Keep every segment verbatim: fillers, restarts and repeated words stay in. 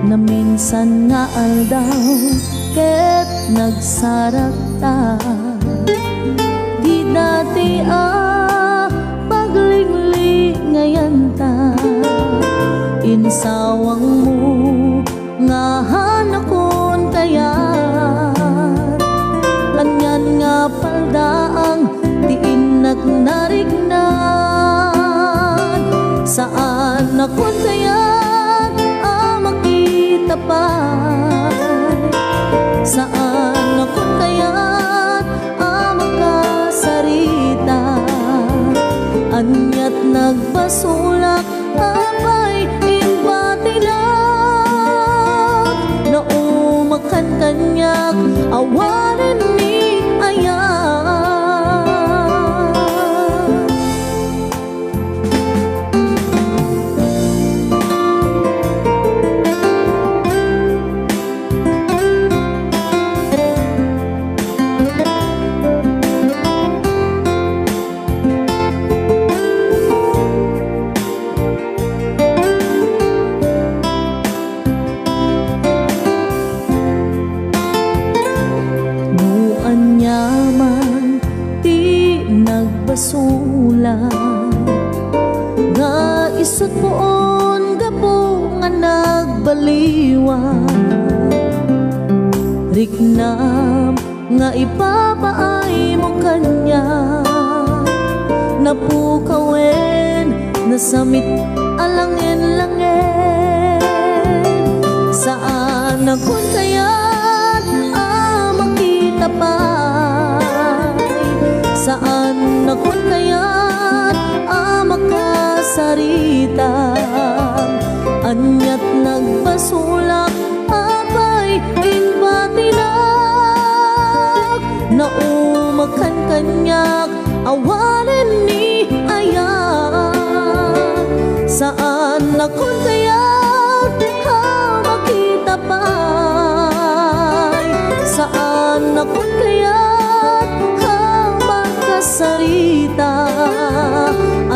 Naminsan nga aldaw ket nagsarakta ti dati a paglinglingayanta. Insawangmo nga hanakon kayat, anian nga paldaang ti innak nariknaan. Saannakon kayat a makita pay, saannakon kayat a makasarita. Aniat nagbasolak, apay, imbatinak. Naumakan kaniak, awanen ni ayat. No aniaman ti nagbasolak, nga isut' puon gapu nga nagbaliwan, riknam nga ipapaaymo kaniak, napukawen, nasamit a langen-langen. Saannakon kayat a makita pay, saannakon kayat a makasarita. Aniat nagbasolak, apay, imbatinak. Naumakan kaniak, awanen ni ayat. Saannakon kayat a makita pay, saannakon kayat a makasarita.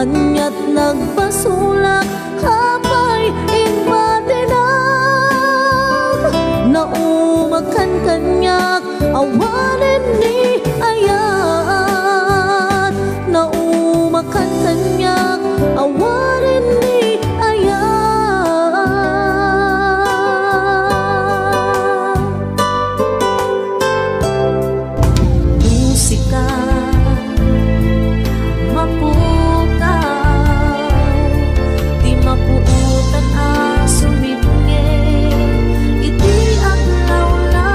Aniat nagbasolak, apay, imbatinak. Naumakan kaniak, awanen ni ayat. Naumakan kaniak, awanen ni ayat. Musika, mapukaw, ti mapuotan a sumipnge iti aglawlaw.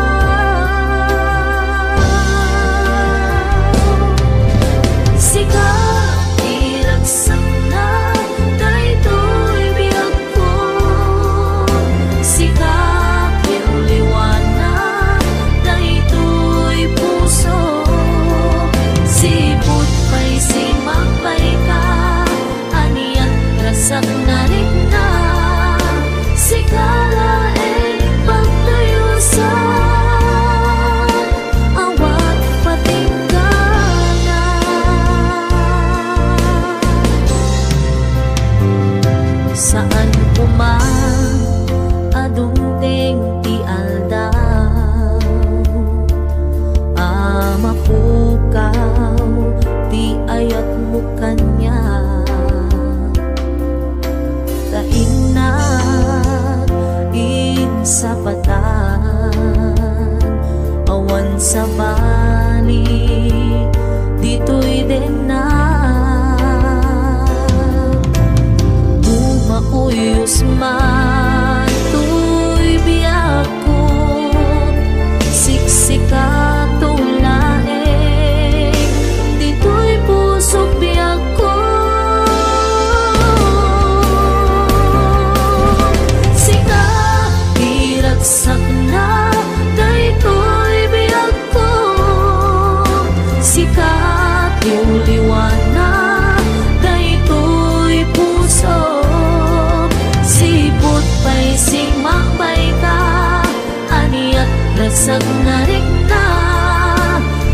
Sika ti ragsakna daytoy biag Sika ti uliwana daytoy puso. Sipud pay simakbayka, aniat ragsakna rikna. Sika laeng pagtuyosan. Awan patinggana. Saan koma a dumteng ti aldaw a mapukaw ti ayatmo kaniak. Ta innak insapatan, awan sabali ditoy dennak. No mauyos man toy biag Siksikato laeng ditoy pusok biagko. Sika ti ragsakna daytoy biagko. Sika ti uliwana daytoy puso. Sipud pay simakbayka. Aniat ragsakna rikna,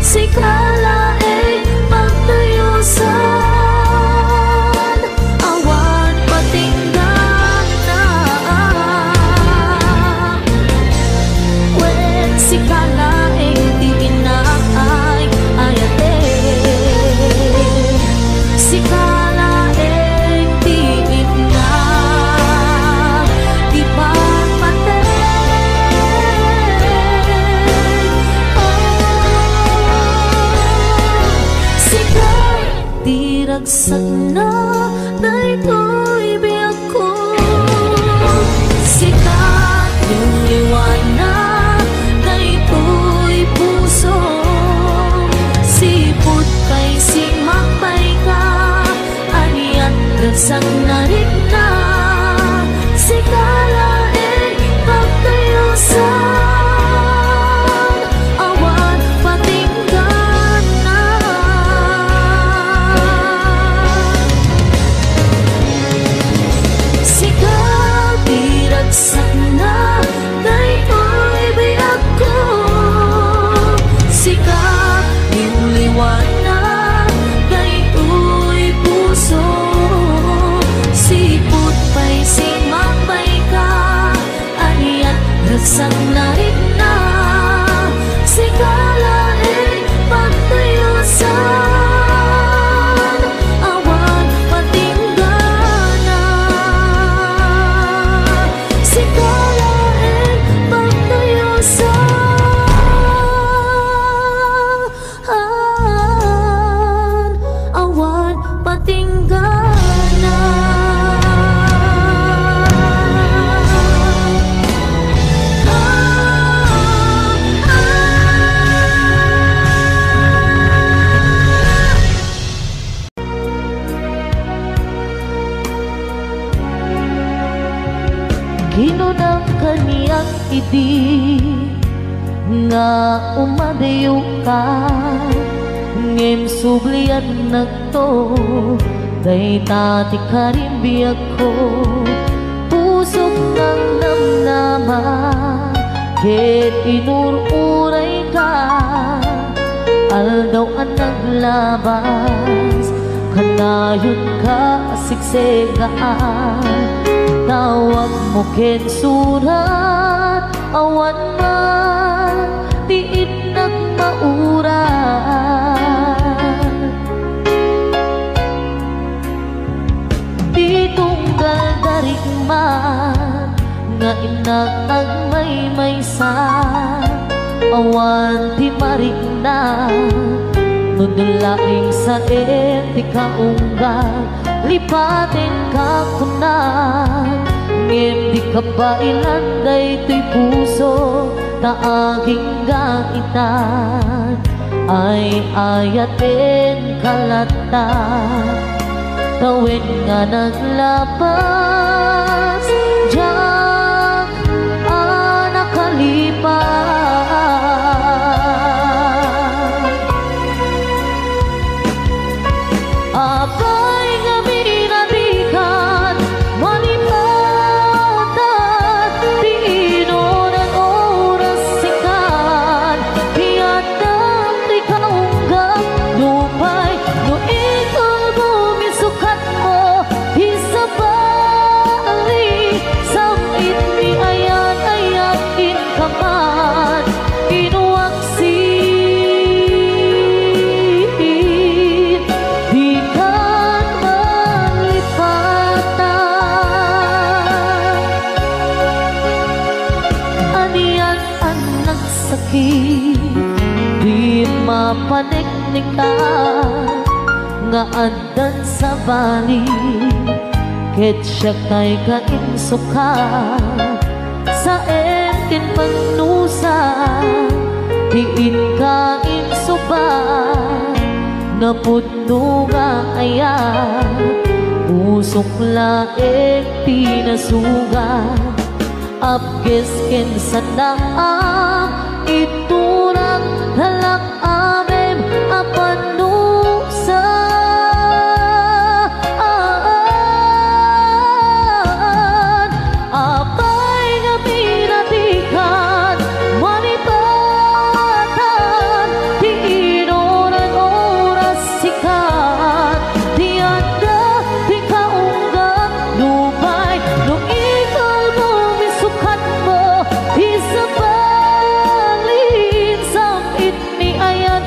sika laeng pagtuyosan, awan patinggana. Sakna daytoy biagko, sika ti uliwana daytoy puso. Sipud pay simakbayka, aniat ragsak narikna, sika laeng pagtuyosan, awan patingganna. Sika ti ragsakna daytoy biagko, sika ti uliwana daytoy puso. Sipud pay simakbayka, aniat ragsak narikna, sika laeng pagtuyosan, awan patingganna. Sika laeng pagtuyosan, awan patingganna. Kinunam kaniak idi nga umadayka, ngem subliannakto, dayta ti karim biagko. Pusok nangnamnama ket inur-urayka, aldaw a naglabas, kanayonka a sigsegaan. Tawagmo ken surat, awan man ti innak maurat. Di tunggal darikmat nga innak agmaymaysa, awan ti marikna no dun laeng saem ti kaunggat. Lipatenka kunak, ngem di kabaelan daytoy puso ta agingga itan. Ay-ayatenka latta, tawen nga naglapas, diak a nakalipat. Apay nga binatikan, malipatan, ti inuran oras sikan, ti adda ti kaunggan, nupay no ikalbo mi sukatmo, ti sabali, sam-it mi ayan-ayan inkaman, inuak sin dikan malipatan. Anian a nagsakit, di mapaneknekan nga addan sabali, ket siak tay kainsukat, saem ken pagnusa, ti inka insuba, napudno nga ayat, pusok laeng ti nasugat, apges ken sanaam, iturak talak amem a panusa. Apay nga pinatikan, malipatan, ti inuran oras sikan, ti adda ti kaunggan, nupay no ikalbo mi sukatmo, ti sabali, sam-it mi ayan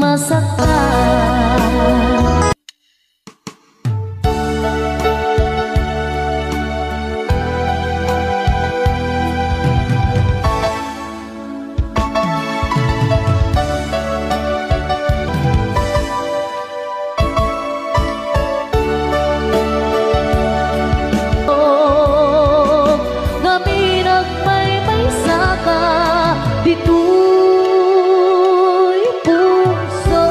masaktan. Ngamin agmaymaysa ka ditoy puso.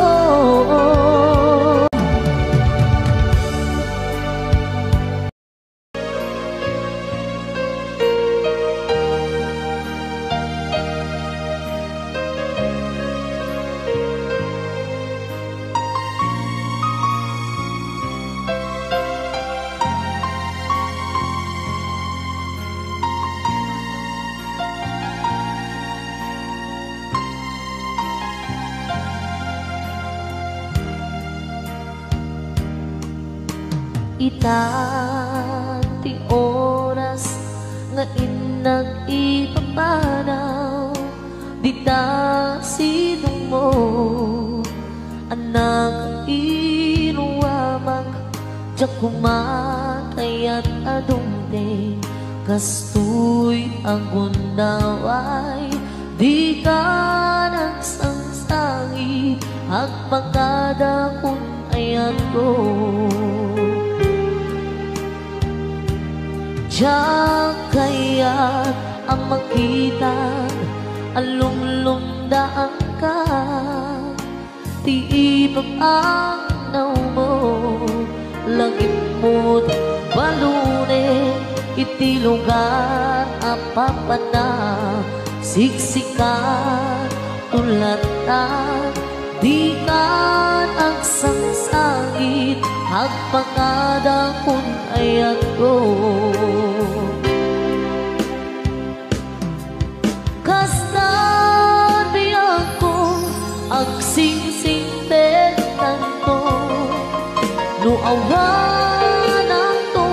Ita ti oras nga innak ipapanaw, dita sidongmo, annak, iruamak, diak koma kayat a dumteng, kastoy a gundaway, dika nagsangsangit, agpakada kun ayatko. Diak kayat a makita a lumlumdaanka ti ipapanawmo, lagipmo ti balone iti lugar a papanam, siksikan, tulatan, dikan agsangsangit, agpakada kun ayatko. Kasta, biagko, agsingsingpetkanto, no awan anto,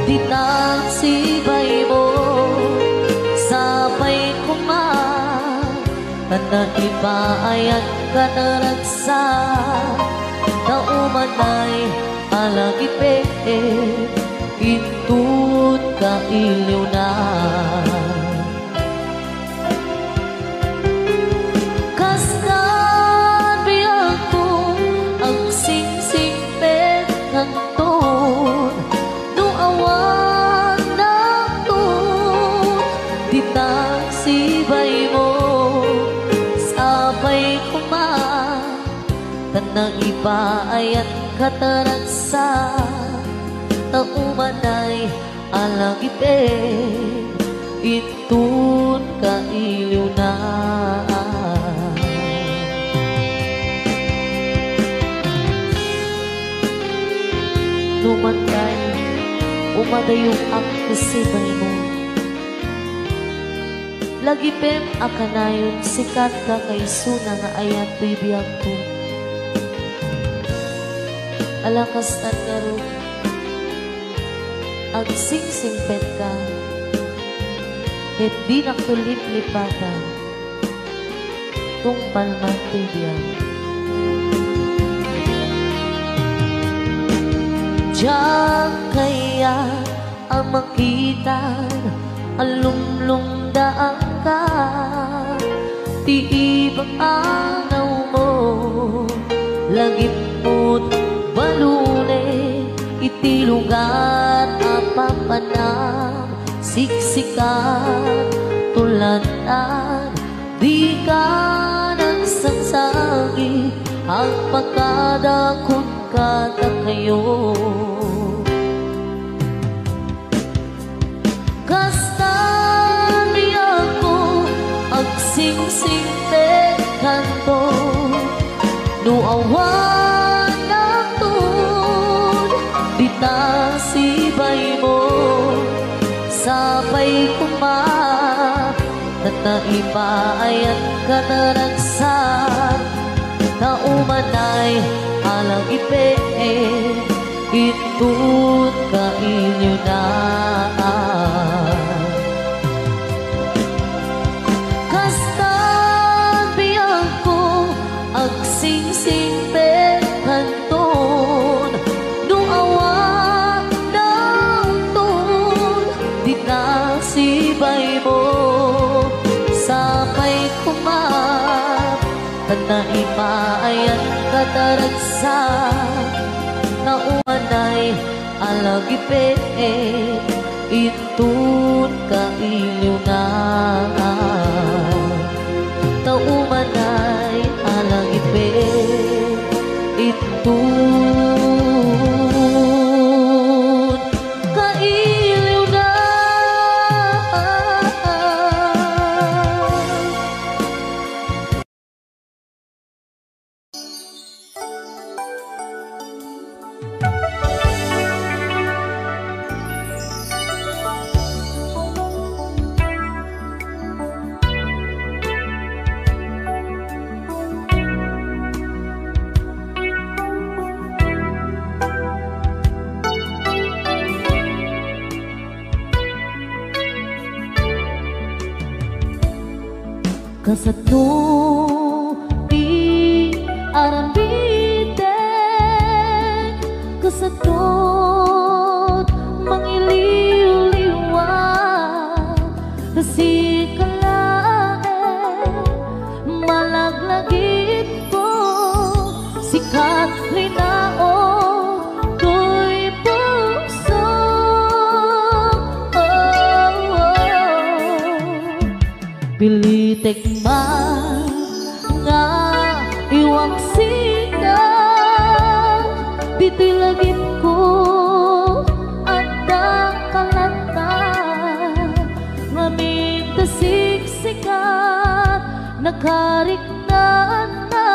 ditan sibaymo, sapay koma, ta naipaayanka naragsak, ta umanay a lagipem inton kailiwna. Kasta, biagko, agsingsingpetkanton, no awan anto, ditan sibaymo, sapay koma, ta naipaayanka naragsak, ta umanay a lagipem inton kailiwna. No umanay, umadayok iti sibaymo. Lagipem a kanayon, sika ti kakaisuna nga ayat toy biagko. Ala, kastan ngarud, agsingsingpetka, ket dinakto liplipatan, tungpal man toy biag. Diak kayat a makita a lumlumdaanka ti ipapanawmo, lagipmo ti balone iti lugar a papanam, siksikan, tulatan, dika nagsangsangit, agpakada kun kadakayo. Kasta, biagko, agsingsingpetkanto, no awan anto, ditan sibaymo, sapay koma, ta naipaayanka naragsak, ta umanay a lagipem inton kailiwna. Kasta, biagko, Singsingpet kanton, no awan nangton, di nasibaymo. Sapay koma, ta naimaayan kataragsa, naumanay a lagipet inton kailiwna. Ta umanay a lagipet inton kailiwna. Kasano ti aramidek, kasano't mangiliwliwa, ta sika laeng malaglagipko, sika't linaon toy puso. Oh, oh. Pilitek man nga iwaksika, ditoy lagipko adda kalata, ngamin ta siksikat, nakariknaan na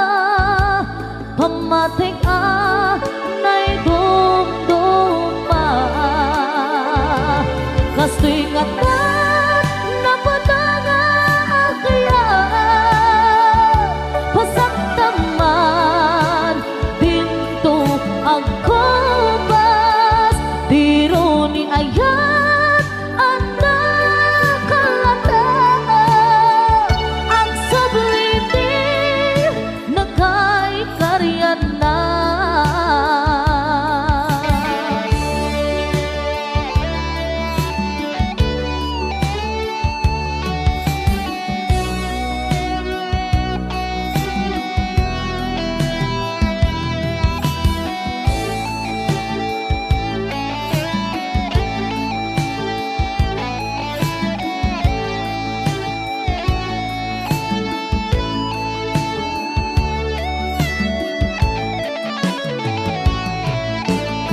pammatik a naidumduma. Kastoy ngata napatanga a kayat, pasaktaman dinto agkubas, diro ni ayat adda kalata, agsubli ti nakaikarianna.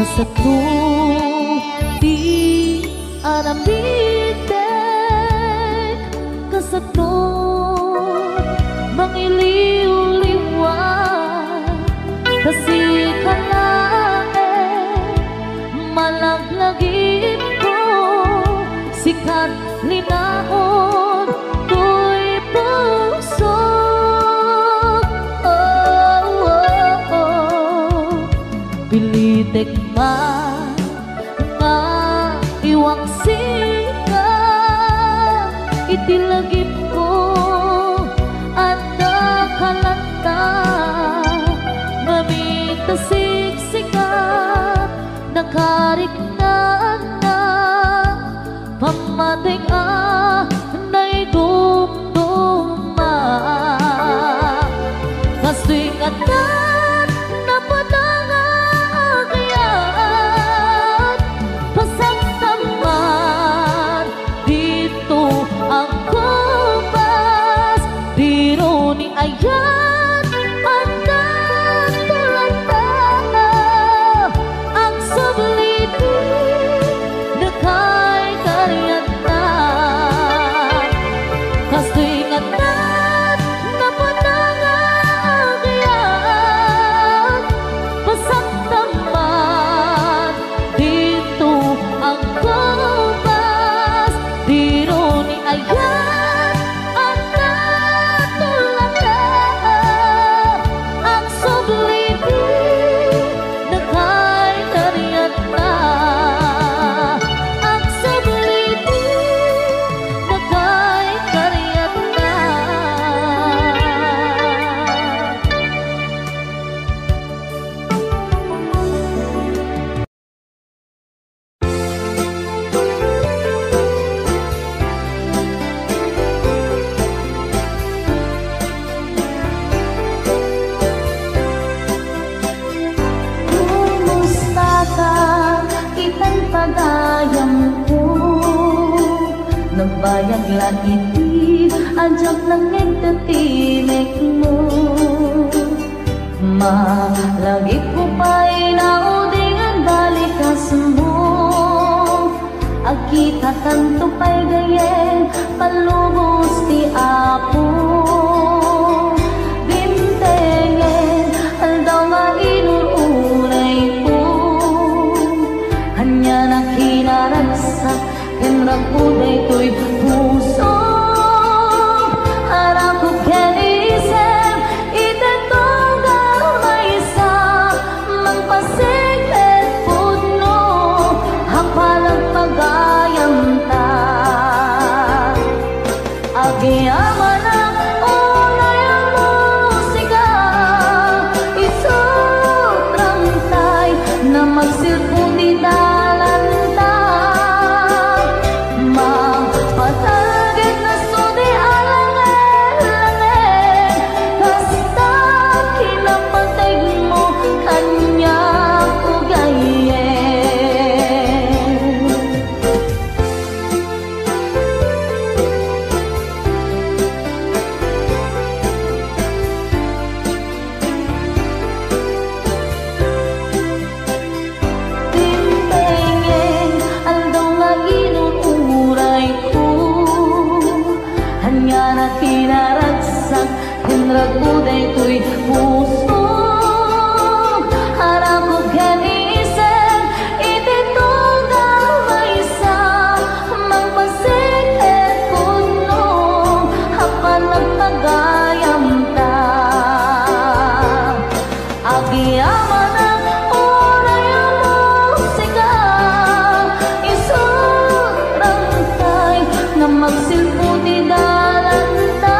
Kasano ti aramidek, kasano mangiliwliwa, ta sika laeng malaglagipko, sika't linaon toy puso. Oh, oh, oh. Pilitek man nga iwaksika, iti lagipko adda kalata, ngamin ta siksika, nakariknaan na pammatik a naidumduma. Kastoy ngata napatanga a kayat, pasaktaman dinto agkubas, diro ni ayat adda kalata, agsubli ti nakaikarianna. Kastoy ngata napatanga a kayat, Yagla iti, a diak nangngeg ti timekmo. Malagipko pay naudingen balikasmo. Agkitatanto pay gayyem, palubos ti Apo. Dimtengen, aldaw nga inur-urayko. Ania nakinaragsak, ken ragko daytoy puso. Arakop ken isem, iti tunggal maysa, mangpasig ket pudno, a panagpagayamta. Agyamanak unay a musika, isu rangtay na magsilpo ti dalanta. Mangpatalged na sudi a langen-langen, kasta kinapategmo, ania ko gayyem. Dimtengen, aldaw nga inur-urayko. Ania nakinaragsak, ken ragko daytoy puso. Arakop ken isem, iti tunggal maysa, mangpasig ket pudno, a panagpagayamta. Agyamanak unay a musika, isu rangtay na magsilpo ti dalanta.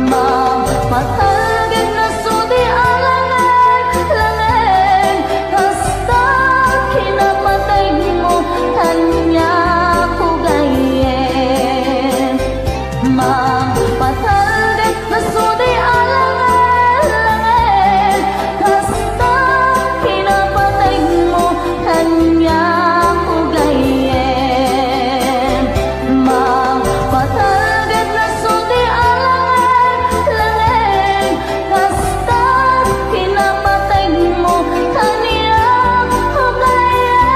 Mangpatalged na sudi a langen-langen, kasta kinapategmo, ania ko gayyem. Mangpatalged na sudi a langen-langen, kasta kinapategmo, ania ko gayyem. Mangpatalged na sudi a langen-langen, kasta kinapategmo, ania ko gayyem.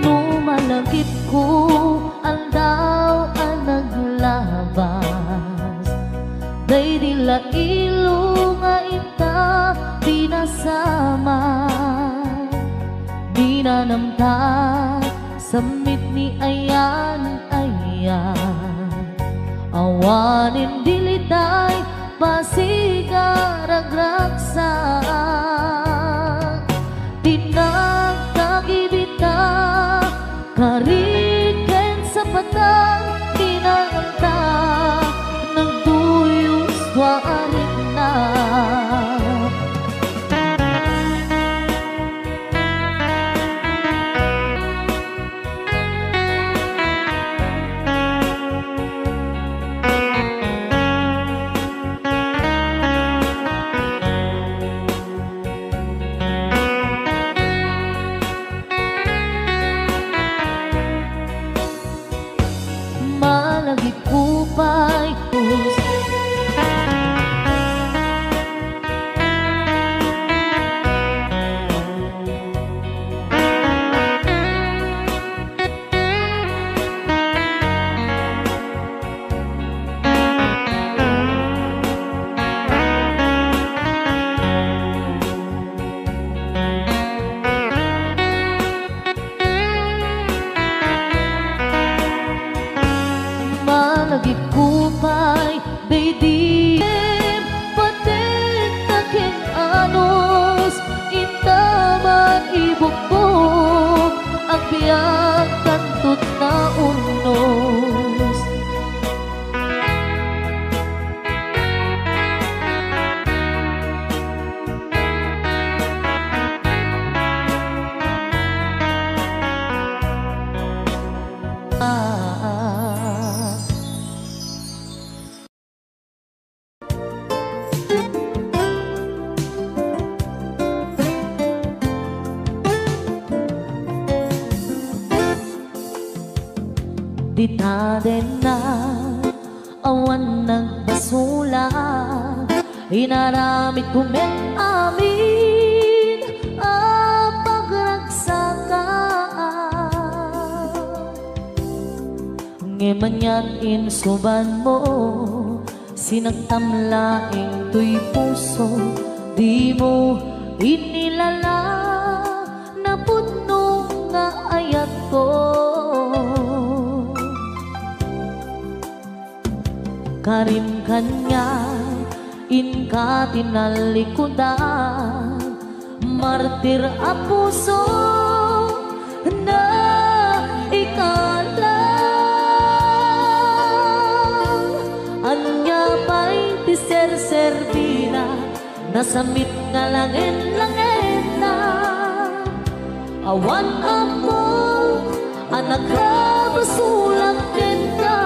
No malagipko, aldaw a naglabas, daydi la ilo nga inta pinasamak. Dinanamta, sammit ni ayan-ayan. Awanen dilitay, pasiga ragragsak. Ti nagkagibita, kari ken sapatan, kinanganta, nagduyos tua a rikna. Ita denna, awan nagbasolak, inaramidko met amin a pagragsakan. Ngem anian insubanmo, sinaktam laeng toy puso, dimo inilala napudno nga ayatko. Karim kaniak, inka tinallikudan, martir a puso, naikalang. Ania pay ti serserbina, nasamit nga langen-langenna. Awan ammo a nakabasolak kenka.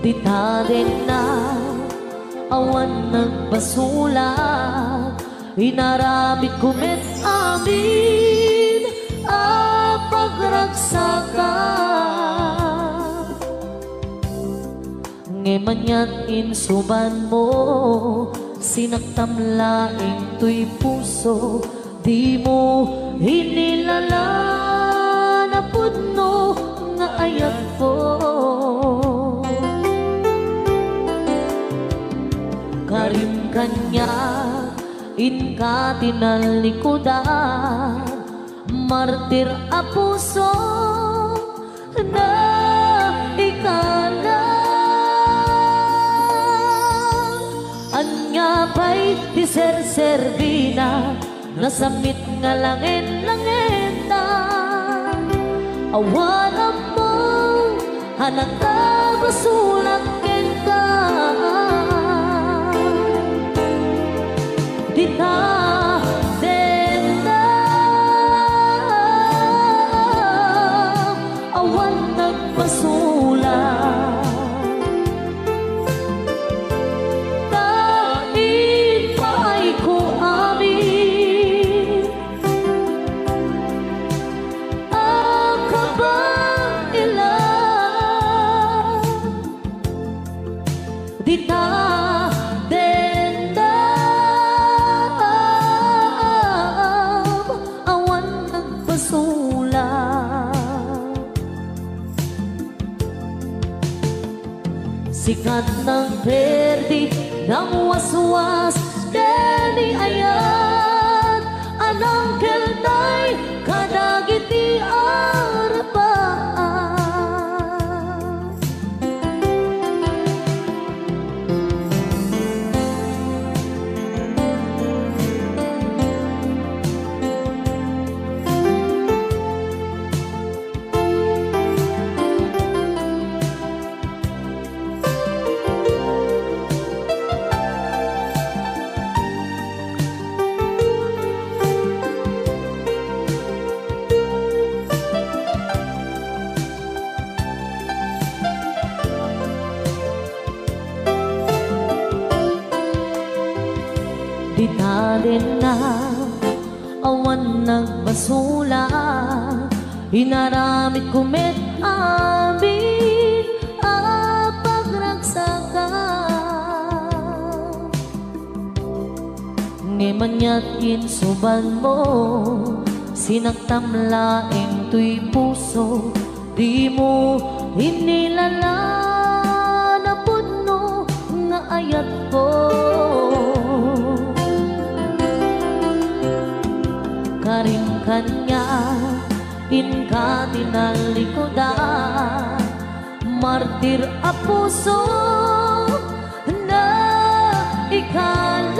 Dita denna, awan nagbasolak, inaramidko met amin a pagragsakan. Ngem anian insubanmo, sinaktam laeng toy puso, dimo inilala napudno nga ayatko. Karim kaniak, inka tinallikudan, martir a puso, naikalang. Ania pay ti serserbina, nasamit nga langen-langenna. Awan ammo a nakabasolak kenka. Dita denna, awan nagbasolak. Ta ipaayko amin a kabaelan. Dita denna, awan nagbasolak. Sikat nang perdi, nang waswas, ken ni ayat a nangkeltay kadagiti arpa. Dita denna, awan nagbasolak, inaramidko met amin a pagragsakan. Ngem aniat insubanmo, sinaktam laeng toy puso, dimo inilala napudno nga ayatko. Karim kaniak, inka tinallikudan, martir a puso, naikalang.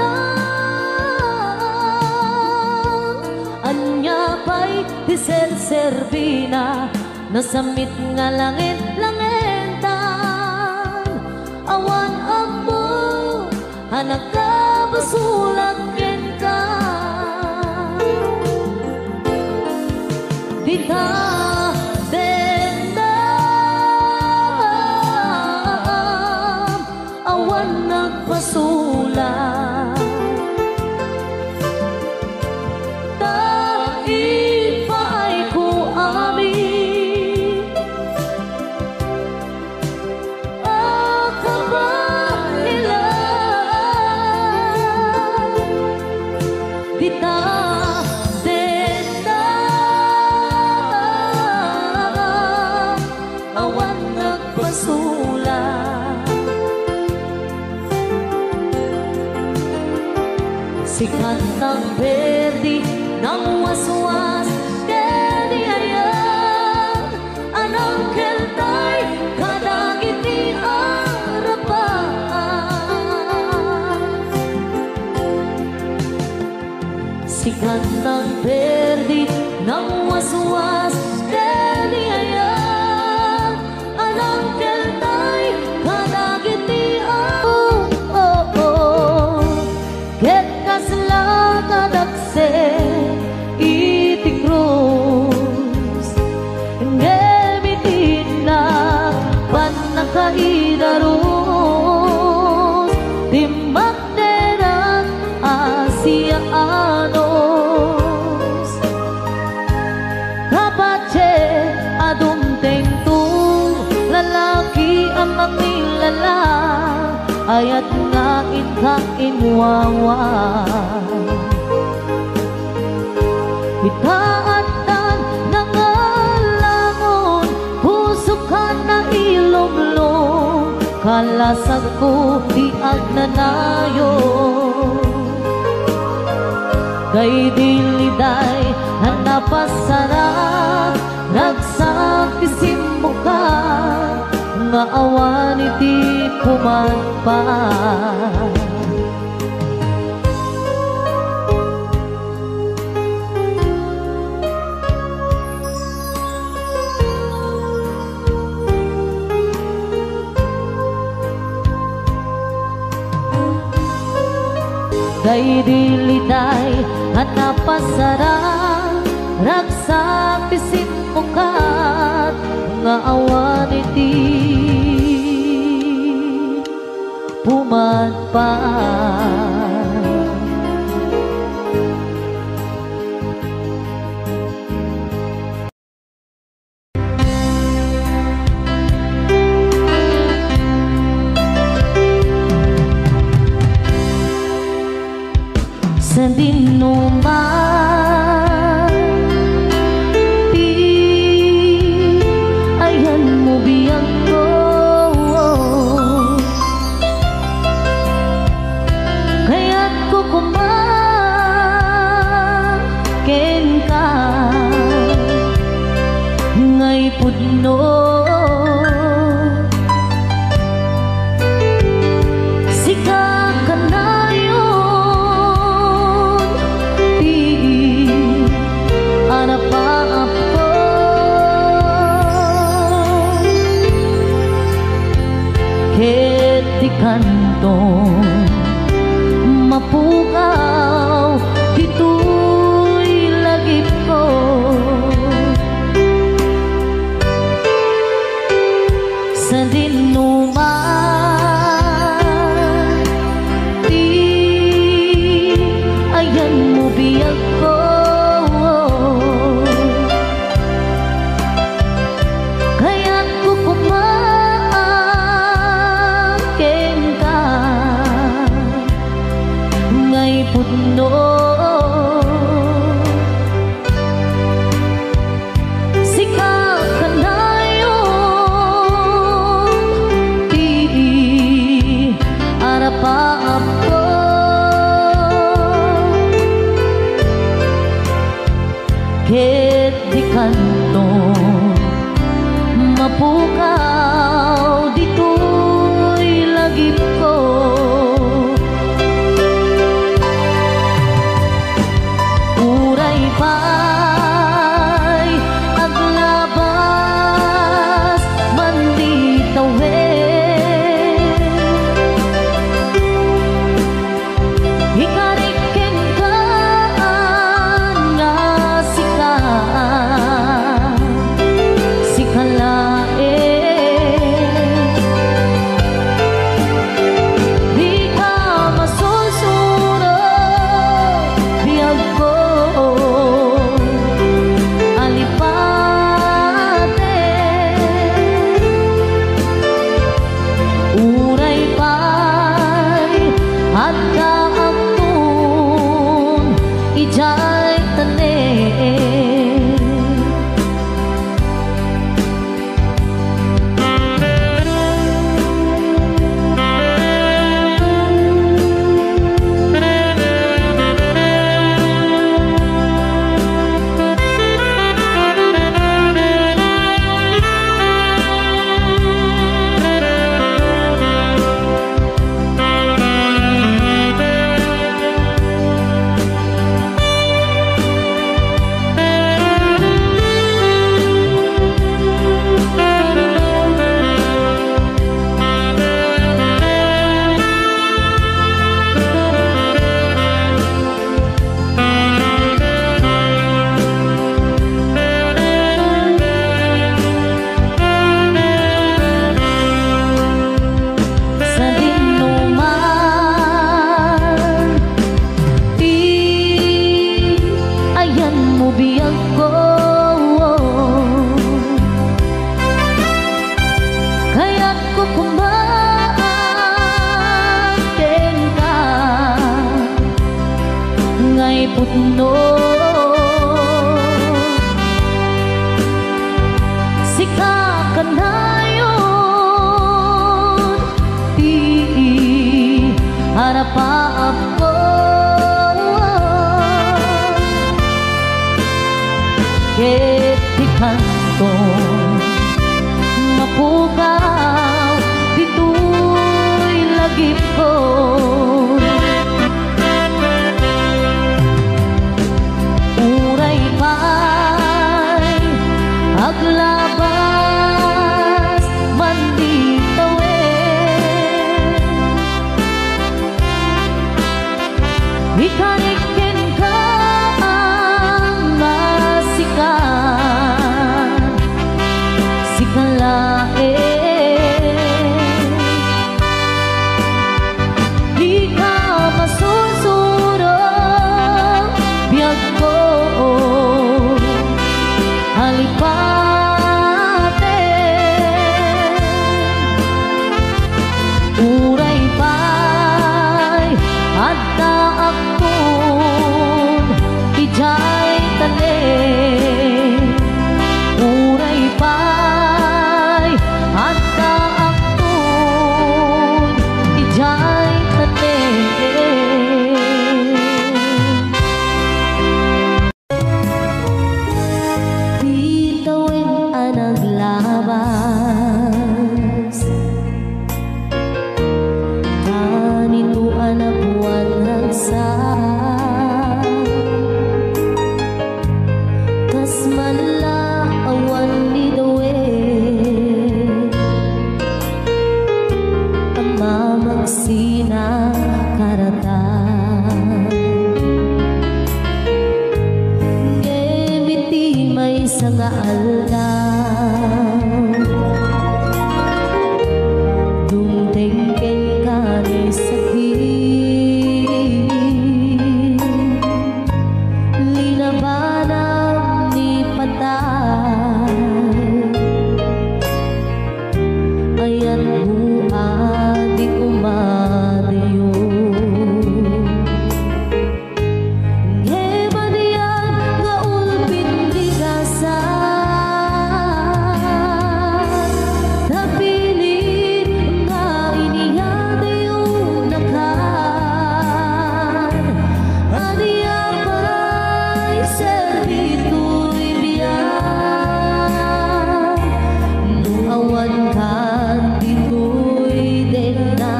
Ania pay ti serserbina, nasamit nga langen-langentan. Awan ammo a nakabasolak kenka. Dita denna, awan nagbasolak. Ta ipaay Sikan nang perdi, nang waswas, ken ni ayan a nangkeltay kadagiti arapan. Sikan nang perdi, nang waswas, ken ni ayan a nangkeltay kadagiti a-, oh, oh, oh. Ket kasla kadakse iti krus, ngem iti innak pannakaidarus, dimmaknenak a siaanus. Kapatien a dumtengto, lalaki a mangilala, ayat nga inka inwawa. Ita addan nangalangon, pusokan nailumlom, kalasagko ti agnanayon. Daydi liday a napasarak, ragsak ti simmukat nga awan iti pumadpad. Daydi liday a napasarak, ragsak ti simmukat nga awan iti pumadpad. Sadinoman ti ayanmo, biagko, kayatko koma kenka ngay pudno. Sika kanayon ti arapaapko, ket dikanto mapukaw ditoy lagipko. Sadinoman ti ayanmo, biagko, kayatko koma kenka ngay pudno. Sika kanayon ti arapaapko, ket dikanto mapukaw ditoy lagipko. Uray pay aglabas man ti tawen, ikarik kenka nga sika, sika laeng. Pudno, sika kanayon ti arapaapko. Ket ti kanto mapukaw ditoy lagipko. Uray pay aglabas man ti tawen, ikarik kenka nga sika, sika laeng. Dika masursuro, biagko, alipaten. Uray pay addaakon idiay talem, uray pay addaakon idiay talem. Ti tawen a naglabas, kanito a napuan ragsak, kas man la awan ni Dawe a mamagsina karata. Ngem iti maysa nga aldaw, dumteng kenka ni sakit, linabanan ni patay. Ayatmo a di umadayo. Ngem anian nga ulpit ti gasat, napilit nga iniyadayonaka. Ania pay serbi toy biag no awan kan ditoy denna?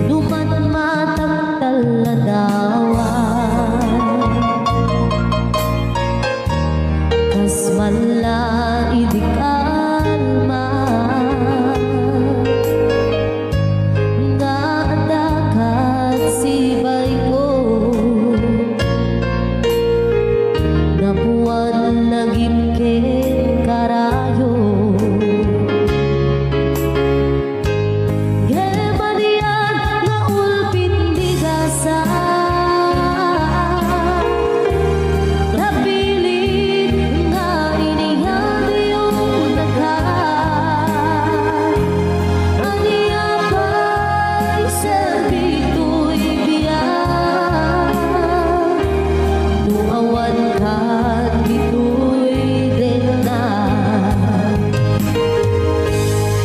No matmatak taladawan, kas man la idi kalma nga adda kad sibayko, napuan nagipken karayo. Ngem anian nga ulpit ti gasat, napilit nga iniyadayonaka. Ania pay serbi toy biag no awan kan ditoy denna?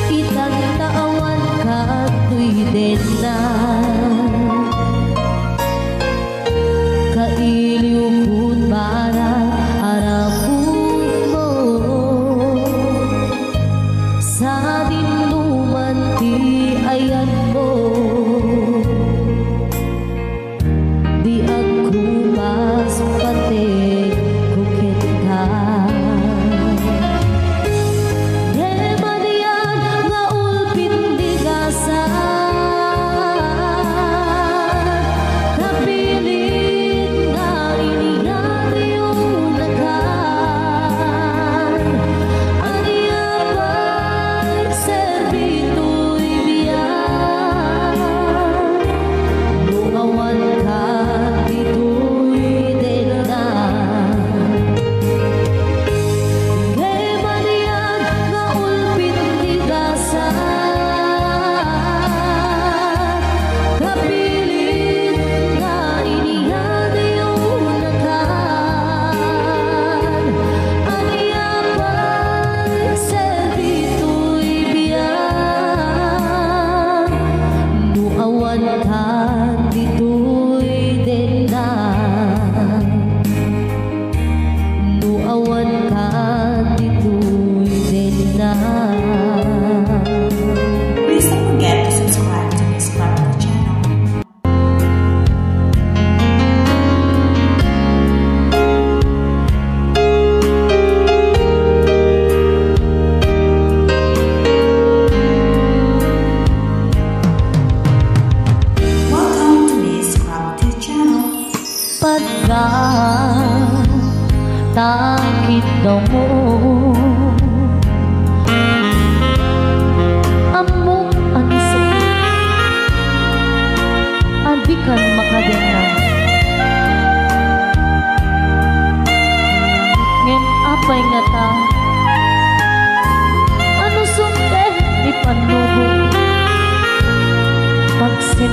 Itan ta awan kan toy denna. Kailiwkon barak a raputmo, sadinno man ti ayatmo. Di agkupas pategko kenka. Ngem anian nga ulpit ti gasat,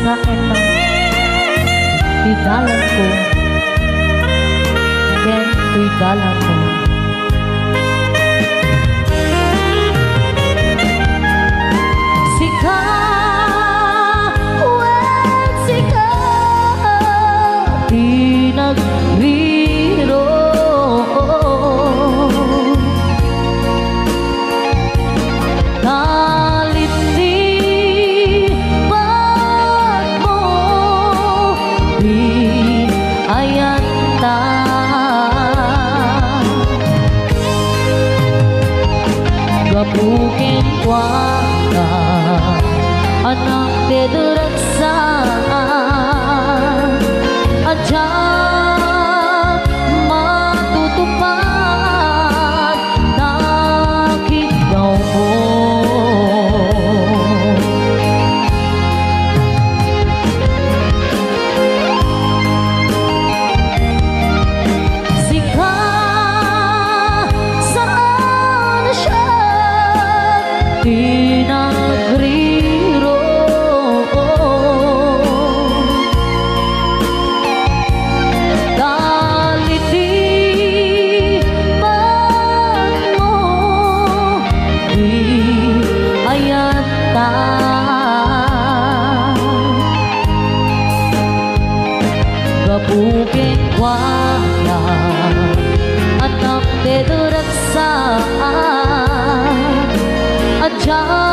Sa ket ti dalanko, ken ti dalanmo. Sika, wen sika, ti nagrirok. Talipdi patmo ti ayanta. Gapu kenkuana, anak, ti daragsak, a diak matutupad, nakidawmo. Sika, saan a siak ti nagrirok. Talipdi patmo ti ayanta. Gapu kenkuana, anak, ti daragsak, a diak